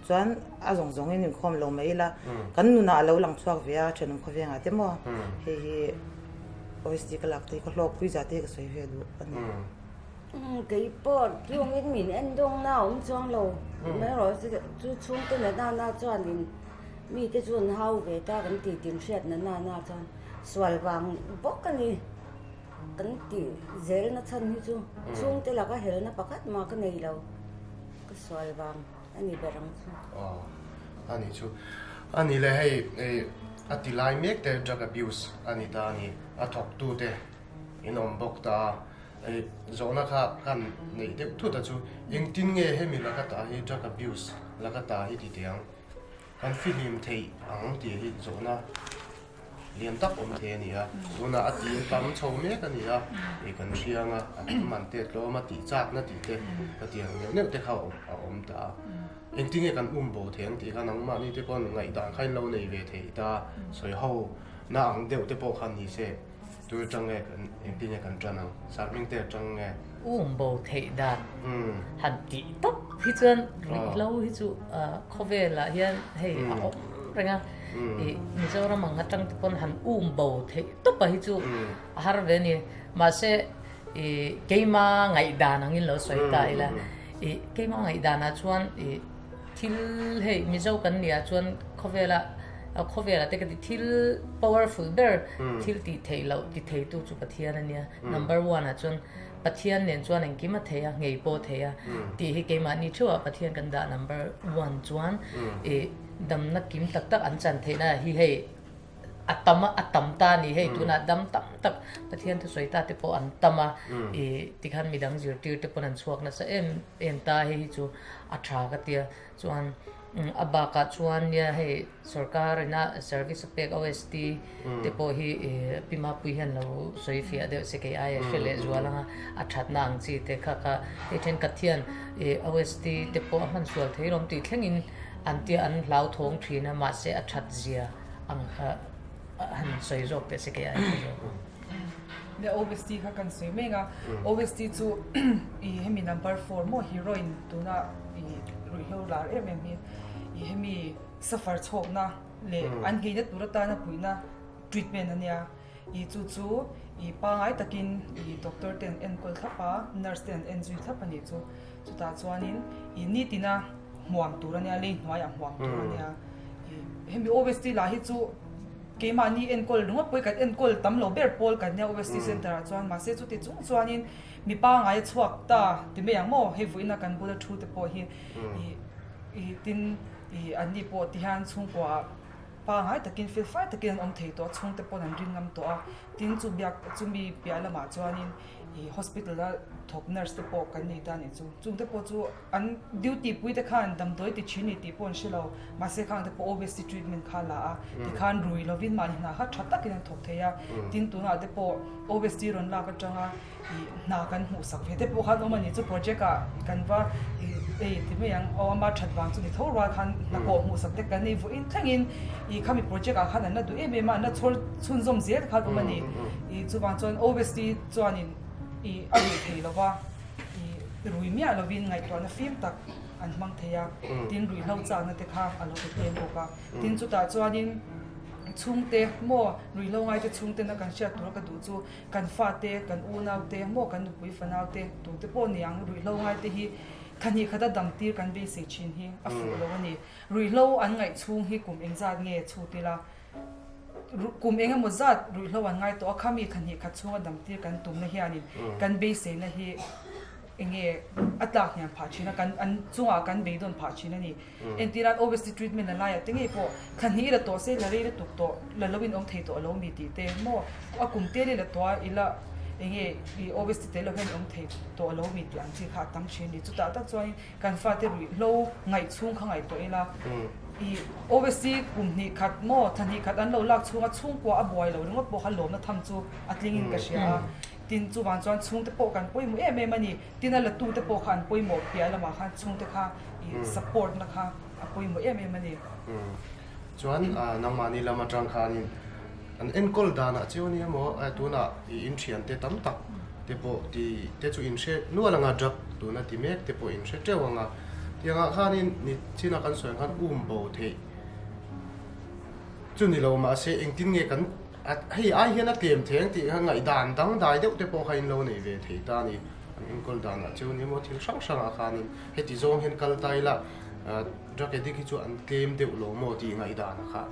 chuan a zawng zawngin inkhawm lo mai ila kan nunah a lo lang chhuak ve a thenawm khawvengah te maw hei hi OST ka lak te hi ka hlawk pui zia te hi ka sawi ve duh a ni. Kei pawh chungin min en dawng na awm chuang lo. Amaherawhchu chu chhungte na na na chuanin mite chu an hau ve ta kan tih tin hriat na na na chuan sual vang bawk a ni. Kan tih zelna chhan hi chu chhungte laka helna pakhat mah ka nei lo. Ka sual vang a ni ber ang chu. Aw, a nih chu. A nih leh hei a ti lai mek te drug abuse a ni ta a ni. A thawktu te in awm bawk ta a. Hei zawhna kha kan neih deuh thut a chu engtin nge hemi laka ta hi drug abuse laka ta hi ti teh ang. Kan fihlim theih ang tih hi zawhna lian tak awm thei a ni a, tunah a tih tam chho mek a ni a, ih kan hriang a, a tam man te tlawm a tih chakna tih te ka ti ang neuh neuh te kha a awm ta a, engtin nge kan um bo thei ang tih kha nangmahni te paw'n ngaihdan kha in lo nei ve thei ta, sawi ho na ang deuh te pawh kha ni se. Tu atang nge kan engtin nge kan tan ang? Sarhming te atang nge? Um bo theih dan han tih tawp hi chuan ruihhlo hi chu khawvelah hian hei a awm reng a, ih Mizoram ang atang te pawn han um bo theih tawp a hi chu a har ve a ni. Mahse ih keima ngaihdan angin lo sawi ta ila, ih keima ngaihdanah chuan ih Thil hei Mizo kan nih ah chuan khawvela khawvela te ka ti thil powerful ber thil tih theih loh ti thei tu chu Pathian a nia. Number one ah chuan Pathian nen chuan engkim a thei a, ngei pawh a thei a tih hi keimahni theuh ah Pathian kan dah number one chuan ih damna kim tak tak an chan theihna hi hei a tam a, a tam ta a ni hei tunah dam tam tak Pathian thusawi ta te pawh an tam a ih tikhan midang zirtir te pawn an chhuak nasa em em ta hei hi chu a tha ka tia chuan a bakah chuan nia hei sorkar ina service a pek OST te pawh hi ih Pi Mapui hian lo sawi fiah deuh se kei aia hre leh zual anga a thatna ang chi te kha kha hei thenkhat hian ih OST te pawh a hman sual thei lawm tih thlengin an tia an hlauthawng thin a mahse a that zia ang kha han sawi zawk teh se kei ai ka zawk ang. Nia OST kha kan sawi mek a, OST chu i hemi number four maw heroine tuna i ruihhlo lar em em hi i hemi suffer chhawkna leh an ngeina tur atana puihna treatment a nia. I chu chu i pangai takin i doctor te an enkawl thlap a, nurse te an en zui thlap a nih chu. Chutah chuanin i nitina hmuam tur a nia, lei hnuaiah hmuam tur a nia. I hemi OST lah hi chu keimahni enkawl ringawt pawhin kan enkawl tam lo ber pawl kan nia OST center ah chuan mahse chuti chung chuanin mi pangai a chhuak ta ti mai ang maw hei vawiina kan bula thu te pawh hi i i tin i anni pawh ti hian chhungkua ah Pangai takin fel fai takin an awm thei tawh a, chhungte pawn an ring ngam tawh a, tin chu biak chumi piah lamah chuanin ih hospital a thawk nurse te pawh kan nei ta a nih chu, chungte pawh chu an duty pui te khan damdawi ti thin ni tih pawh an hre lo, mahse khang te pawh obviously treatment kha la a, tikhan rui lovin mahni hna kha tha takin an thawk thei a, tin tunah te pawh obviously rawn lak atanga ih hna kan hmuh sak ve te pawh khan awm a ni chu project ah kan va ih ei ti mai ang aw ama that vang chu ni tho rual khan hna kawh hmuh sak te kan nei vawiin thlengin ih khami project ah khan an la duh em em a an la chhawr chhunzawm zel khan awm a ni ih chuvang chuan obviously chuanin ih a ruih thei lo va ih rui miah lovin ngaihtuahna fim tak an hmang thei a tin ruihhlo chakna te kha a lo pe tlem bawk a tin chutah chuanin chhungte maw ruihhlo ngaite chhungtena kan hriat tura ka duh chu Kan fate, kan unaute, maw kan nupui fanaute, tute pawh ni ang, ruihhlo ngaite hi thahnih khata damtir kan beisei thin hi a fuh lo a ni. Ruihhlo an ngaih chhung hi kum engzat nge chhut ila, kum eng emaw zat ruihhlo an ngai tawh a, khami thahnih khat chhunga damtir kan tumna hianin kan beiseina hi enge a tlak hniam phah thin a, kan an chungah kan beidawn phah thin a ni. Entir an obviously treatment a laiah te ngei pawh thla hnih la tawh se la rei lutuk tawh la lo in awm thei tawh lo mi tih te maw a kum tel i la tawh a i la enge i obviously tel lo hian i awm thei tawh lo mi tih ang chi kha a tam thin a ni. Chutah tak chuan kan fate ruihhlo ngaih chhung kha ngaihtuah ila i obviously kum hnih khat maw thla hnih khat an lo lak chhunga chhungkua a buai lo ringawt pawh kha lawmna tham chu a tling in ka hria a tin chuvang chuan chhungte pawh kan pawimawh em em a ni. Tin a latute pawh kha an pawimawh piah lamah khan chhungte kha i support na kha a pawimawh em em a ni. Chuan nangmahni lam atang khanin an enkawl danah chiu ania maw tunah i inthiante tam tak te pawh ti te chu in hre nual anga drug tuna ti mek te pawh in hre teuh anga tiangah khanin ni china kan sawi ang khan um bo theih chu ni lo mahse engtin nge kan hei ai hian a tlem thei ang tih kha ngaihdan dangdai deuh te pawh kha in lo nei ve thei ta a ni. An enkawl danah cheu ni maw thil hrang hrangah khanin heti zawng hian kal ta ila drug addict hi chu an tlem deuh lo maw tih ngaihdan kha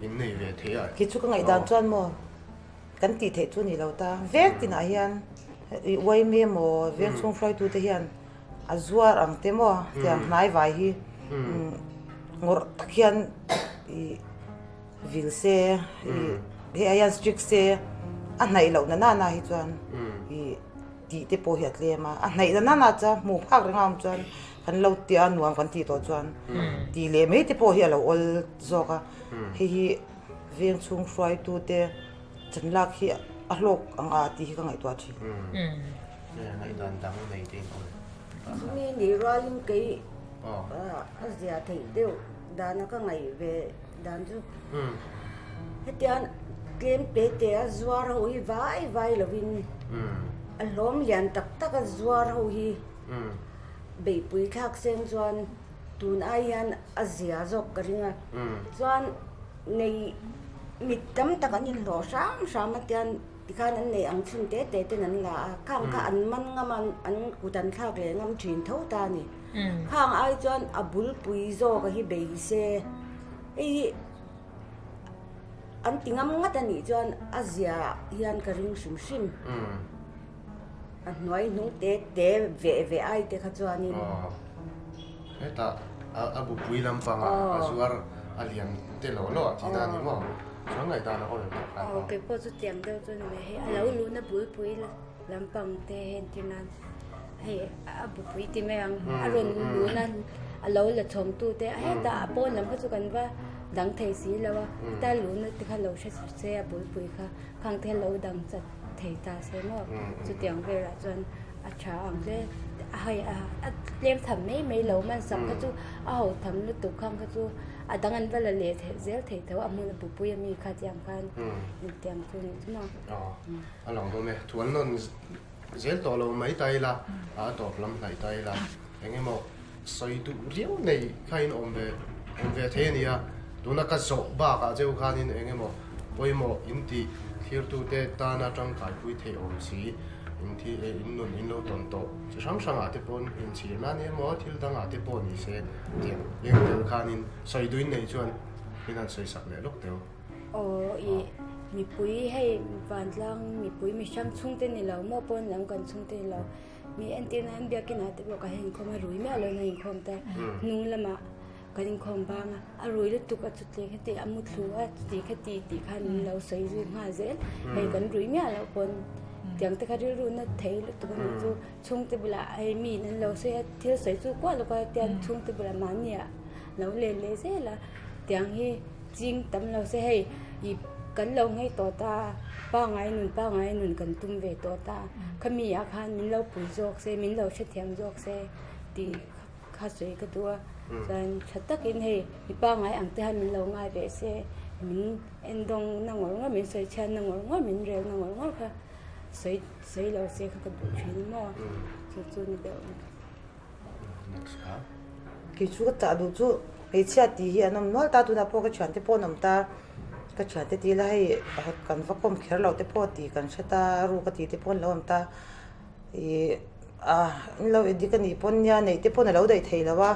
in nei ve thei a. Khi chu ka ngaihdan chuan maw kan tih theih chu a ni lo ta. Veng tinah hian i uaimi emaw veng chhung hruaitute hian a zuar ang te maw tiang hnai vai hi ngawrh tak hian i vil se i hei ai hian strict se a hnaih loh na nana hi chuan i tih te pawh hi a tlem a, a hnaih na nana chuan hmuh phak reng a awm chuan kan lo tia nuam kan tih tawh chuan tih leh mai te pawh hi a lo awl zawk a, hei hi veng chhung hruaitu te chan lak hi a hlawk ang a tih hi ka ngaihtuah thin. Ngaihdan dang nei te in awm. Chumi nih rualin kei a zia theih deuh dana ka ngaih ve dan chu hetiang tlem te te a zuar ho hi vai vai lovin a hlawm lian tak tak a zuar ho hi beihpui thlak seng chuan tun ai hian a zia zawk ka ring a chuan nei mit tam tak an inhlawh hram hram a tian tikhan an nei ang chhun te te ten an la a khang kha an man ngam a an kut an thlak leh ngam thin tho ta a ni. Khang ai chuan a bulpui zawk a hi bei se hei hi an ti ngam ngat a nih chuan a zia hian ka ring hrim hrim a hnuai hnung te te veh veh ai te kha chuanin. Hetah a bupui lampangah a zuar a lian te lo lo a tihna a ni maw? Chuan ngaihdan a awm em tawh khan. Aw keipawh chu tiang deuh chu a ni mai hei a lo luhna bulpui Lampang te hei entir nan hei a bupui ti mai ang a rawn lun a a lo la chhawm tu te hetah a pawn lam kha chu kan va dang thei si lo a heta lun te kha lo hre se a bulpui kha khang te lo dang chat thei ta se maw chutiang velah chuan a tha ang hle a hei a tlem tham mai mai lo man sak kha chu a ho tham lutuk khang kha chu a dang an va la leh zel thei tho a hmun a bupui ami kha tiang khan tiang chu ni chu maw. A lang bawm e, thuan nawn zel tawh lo mai ta ila, a tawp lam hnaih ta ila, eng emaw sawi duh riau nei kha in awm ve awm ve thei a nia, tuna ka zawh bakah cheu khanin eng emaw pawimawh in tih thlirtute tana tangkaipui theih awm si, in thi in nun in lo tawn tawh chi hrang hrangah te pawn inchhir nan emaw thil dangah te pawh ni se tiang leng tel khanin sawi duhin nei chuan min han sawi sak leh lawk teu. Aw i mipui hei vantlang mipui mi hrang chhungte ni lo maw pawn lam kan chhungte ni lo mi entir nan biakin ah te pawh kan inkhawm a rui miah lo in a inkhawm ta hnung lamah kan inkhawm bang a a rui lutuk a chuti khati a mu thlu a chuti khati tih khan min lo sawi zui nghal zel hei kan rui miah loh pawn tiang te kha rilru na thei lutuk a nih chu chhungte bulah hei mi in an lo sawi a thil sawi chu kuah lawk a tiang chhungte bulah mahni ah lo let leh zel a tiang hi. Ching tam lo se hei ih kan lo nghei tawh ta pangai nun pangai nun kan tum ve tawh ta khami ah khan min lo pui zawk se min lo hrethiam zawk se tih kha sawi ka duh a chuan tha takin hei mi pangai ang te khan min lo ngai ve se min endawng na ngawr ngawr min sawi chhiat na ngawr ngawr min rel na ngawr ngawr kha sawi sawi lo se kha ka duh thin a maw chu chu ni deuh. Kei chu ka chah duh chu hmeichhia tih hi an awm nual ta tunah pawh ka thiante pawh an awm ta ka thiante tih ila hei kan va kawm kher loh te pawh tih kan hre ta a ruk a tih te pawh an lo awm ta ih a in lo edit a nih pawn nia neih te pawn a lo daih thei lo a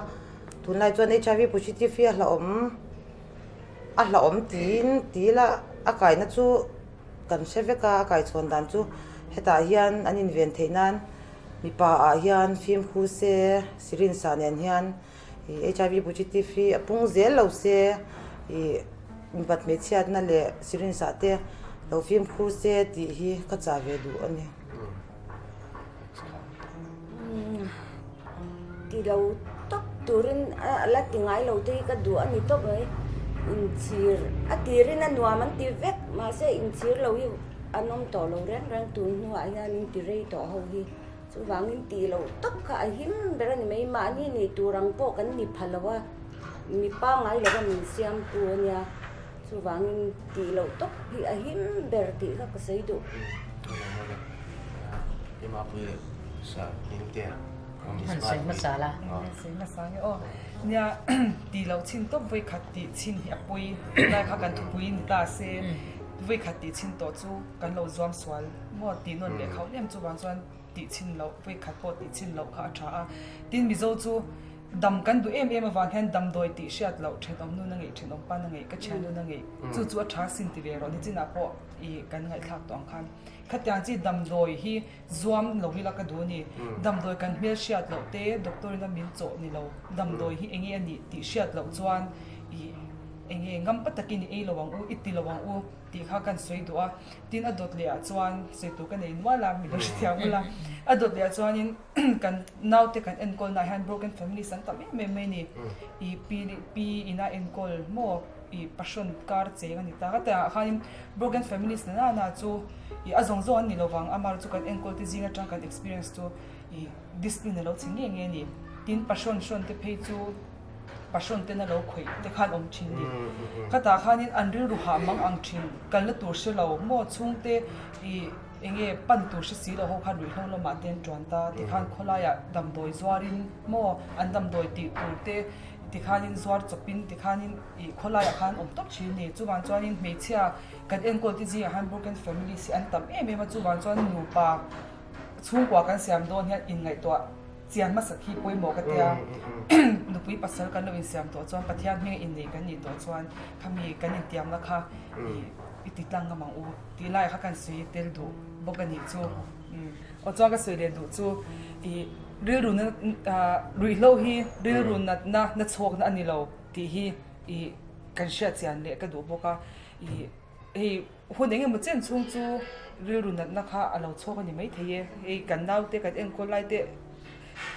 tunlai chuan H I V positive hi a hlauhawm a hlauhawm tiin tih ila a kaina chu kan hre vek a a kaichhawn dan chu hetah hian an inven theih nan. Mipa ah hian fimkhur se, syringe ah nen hian ih HIV positive hi a pung zel lo se, ih mipat hmeichhiatna leh syringe ah te lo fimkhur se tih hi ka chah ve duh a ni. Ti lo tawp turin a la ti ngai lo te hi ka duh a ni tawp mai. Inchhir a tirin a nuam an ti vek mahse inchhir lo hi An awm tawh lo reng reng tun hnuah hian in ti rei tawh ho hi. Chuvangin tih loh tawp kha a him ber a ni mai. Mahni nih tur ang pawh kan ni pha lo a, mi pangngai lova min siamtu a nia. Chuvangin tih loh tawp hi a him ber tih kha ka sawi duh. Nia tih loh chin tawp vawikhat tih chin hi a pawi lai kha kan thupui ni ta se. Vawikhat tih chhin tawh chu kan lo zuam sual maw tih nawn leh khauh em chuvang chuan. tih chhin loh, vawi khat pawh tih chhin loh kha a tha a. Tin, Mizo chu dam kan duh em em avang hian damdawi tih hriat loh, thenawm nun a ngeih, thenawm pan a ngeih, ka thian nun a ngeih, chu chu a tha sin ti ve rawh nichinah pawh i kan ngaihthlak tawh ang khan. Khatiang chi damdawi hi zuam lo ila ka duh a ni. Damdawi kan hmel hriat loh te, doctor ina min chawh ni lo, damdawi hi enge a nih tih hriat loh chuan i enge ngam pa takin i ei lo ang u, i ti lo ang u tih kha kan sawi duh a. Tin a dawt leh ah chuan sawi tur ka nei nual a, mi lo hrethiam ula. A dawt leh ah chuanin kan naute kan enkawl naah hian broken families an tam em em mai a ni. I pi pi ina enkawl maw i pahrawn kar cheng a ni ta. Ka tihah khanin broken families na na na chu i a zawng zawng an ni lovang, amah chu kan enkawl te zing atang kan experience chu i discipline a lo chhe nge nge a ni. Tin pahrawn hrawn te phei chu pahrawn ten a lo khawih te khan awm thin ni. Khatah khanin an rilru hah mang ang thin, kalna tur hre lo maw chhungte i eng nge pan tur hre si lo ho khan ruihhlo lamah te an tuan ta tikhan khawlaiah damdawi zuarin maw an damdawi tih tur te tikhanin zuar chawpin tikhanin ih khawlaiah khan awm tawp thin a ni. Chuvang chuanin hmeichhia kan enkawl te zingah khan broken families hi an tam em em a, chuvang chuan nupa chhungkua kan siam dawn hian inngaihtuah chian hmasak hi pawimawh ka tia. Nupui pasal kan lo insiam tawh chuan Pathian hminga inneih kan nih tawh chuan khami kan intiamna kha ih i ti tlang ngam ang u tih laiah kha kan sawi tel duh bawk a nih chu. Aw chuan ka sawi leh duh chu ih rilru na ruihhlo hi rilru natna na chhuakna a ni lo tih hi ih kan hriat chian leh ka duh bawk a ih hei hun eng emaw chen chhung chu rilru natna kha a lo chhuak a ni maithei e hei kan naute kan enkawl lai te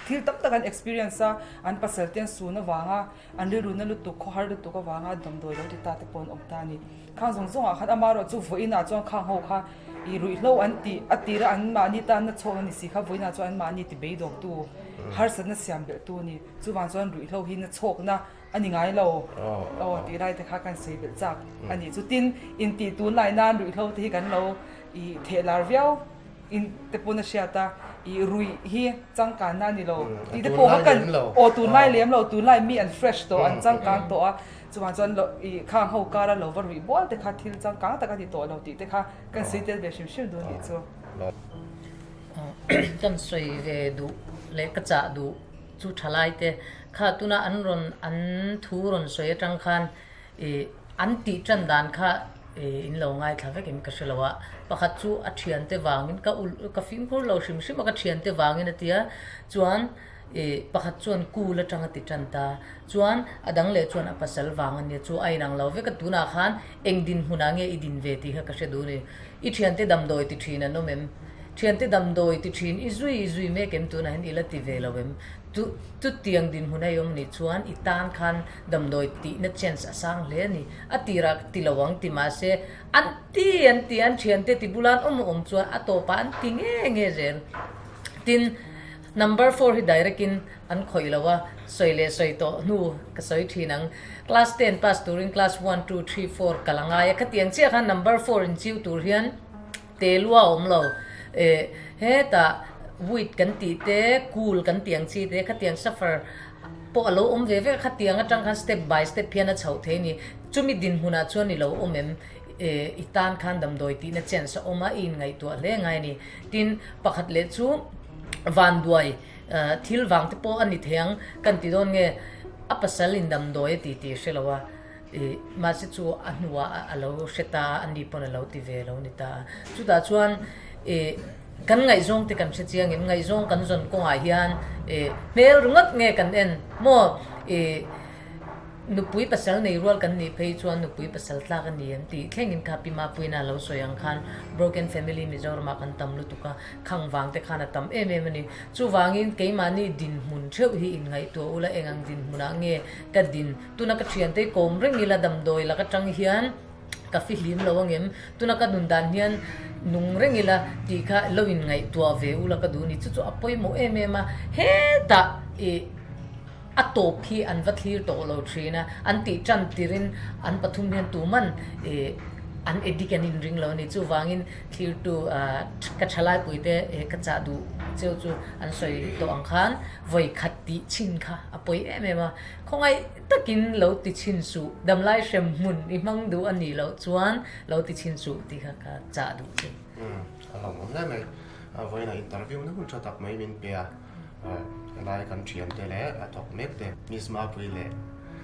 thil tam tak an experience a an pasal te an sun avanga an rilru na lutuk khawhar lutuk avanga damdawi lo ti ta te pawh an awm ta a ni. Khang zawng zawngah khan amaherawh chu vawiinah chuan khang ho kha ih ruihhlo an tih a tira an mahni tanna chhawk a ni si kha vawiinah chuan an mahni ti beidawngtu harsatna siam belhtu a ni. Chuvang chuan ruihhlo hi na chhawkna a ni ngai lo aw tih lai te kha kan sawi belh chak a ni. Chutin intih tunlai nan ruihhlo te hi kan lo ih theh lar viau in te pawn a hriat a ih ruih hi changkanna a ni lo tih te pawh kha kan aw tunlai lem lo tunlai mi an fresh tawh an changkang tawh a. Chuvang chuan lo ih khang ho kara lo va ruih bual te kha thil changkang tak a ti tawh lo tih te kha kan sawi tel ve hrim hrim duh a nih chu. Kan sawi ve duh leh ka chah duh chu thalai te kha tuna an rawn an thu rawn sawi atang khan ih an tih tan dan kha ih in lo ngaithla vek in ka hre lo a, pakhat chu a thiante vangin ka ulh ka fimkhur lo hrim hrim a ka thiante vangin a tia chuan Ih, pakhat chuan cool atang a ti tan ta. Chuan a dang leh chuan a pasal vang a nia, chu a inang lo vek a, tunah khan eng dinhmunah nge i din ve tih kha ka hre duh a ni. I thiante damdawi ti thin an awm em? Thiante damdawi ti thin i zui i zui mek em tunah hian i la ti ve lo em? Chu chutiang dinhmun a i awm nih chuan i tan khan damdawi tihna chance a sang hle a ni. A tirah ti lo ang ti mahse an ti an ti an thiante ti bula an awm awm chuan a tawpah an ti nge nge zel. Tin. Number four hi direct in an khawih lo a, sawi leh sawi tawh hnu ka sawi thin ang. Class ten pass turin class one, two, three, four kal a ngai a, khatiang chiah khan number four in chiu tur hian te lua a awm lo. Eh hetah weed kan tih te, cool kan tih ang chi te, khatiang suffer pawh a lo awm ve vek a, khatiang atang khan step by step hian a chhoh thei a ni. Chumi dinhmunah chuan i lo awm em? Eh i tan khan damdawi tihna chance a awm a, i inngaihtuah hle ngai a ni. Tin, pakhat leh chu vanduai thil vang te pawh a ni thei ang kan ti dawn nge a pasal in damdawi a ti tih hre lo a, ih mahse chu a hnuah a lo hre ta a, ani pawn a lo ti ve lo ni ta a. Chutah chuan ih kan ngaihzawng te kan hre chiang em, ngaihzawng kan zawn kawngah hian ih hmel ringawt nge kan en maw ih Nupui pasal nei rual kan nih phei chuan nupui pasal tlak a ni em tih thlengin kha Pi Mapuina lo sawi ang khan broken family Mizoramah kan tam lutuk a, khang vang te khan a tam em em a ni. Chuvangin keimahni dinhmun theuh hi inngaihtuah ula eng ang dinhmunah nge ka din? Tuna ka thiante hi kawm reng ila damdawi lak atang hian ka fihlim lo angem? Tuna ka nun dan hian nung reng ila tih kha lo inngaihtuah ve ula ka duh a ni. Chu chu a pawimawh em em a, hetah ih. A tawp hi an va thlir tawh lo thin a, an tih tan tirin an pathum hian tuman an addict an inring lo a ni. Chuvangin thlirtu ka thalaipui te ka chah duh cheu chu an sawi tawh ang khan vawi khat tih chhin kha a pawi em em a, khawngaih takin lo ti chhin suh, damlai hrem hmun i hmang duh a nih loh chuan lo ti chhin suh tih kha ka chah duh chu. A hlauhawm hle mai. Vawiinah interview na hun tha tak mai min pe a, helai kan thiante leh a thawk mek te, Miss Mapui leh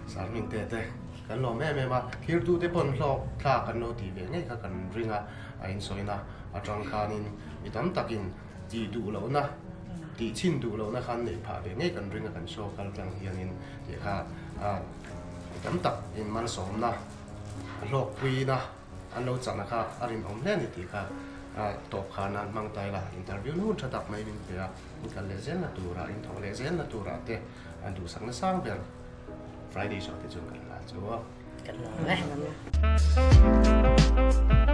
Sir Mingte te kan lawm em em a, thirtute pawn hlawk thlak an lo tih ve ngei kha kan ring a, a insawina atang khanin mi tam takin tih duh lohna, tih chhin duh lohna khan neih phah ve ngei kan ring a, kan show kal tlang hianin tih kha mi tam tak in malsawmna, hlawkpuina an lo chahna kha a rinawm hle a ni tih kha tawp kha nan hmang ta ila, interview na hun tha tak mai min pe a, in kal leh zelna turah, in thawh leh zelna turah te an duhsak na sang ber Friday show te chuan kan hlan chu a. Kan lawm e.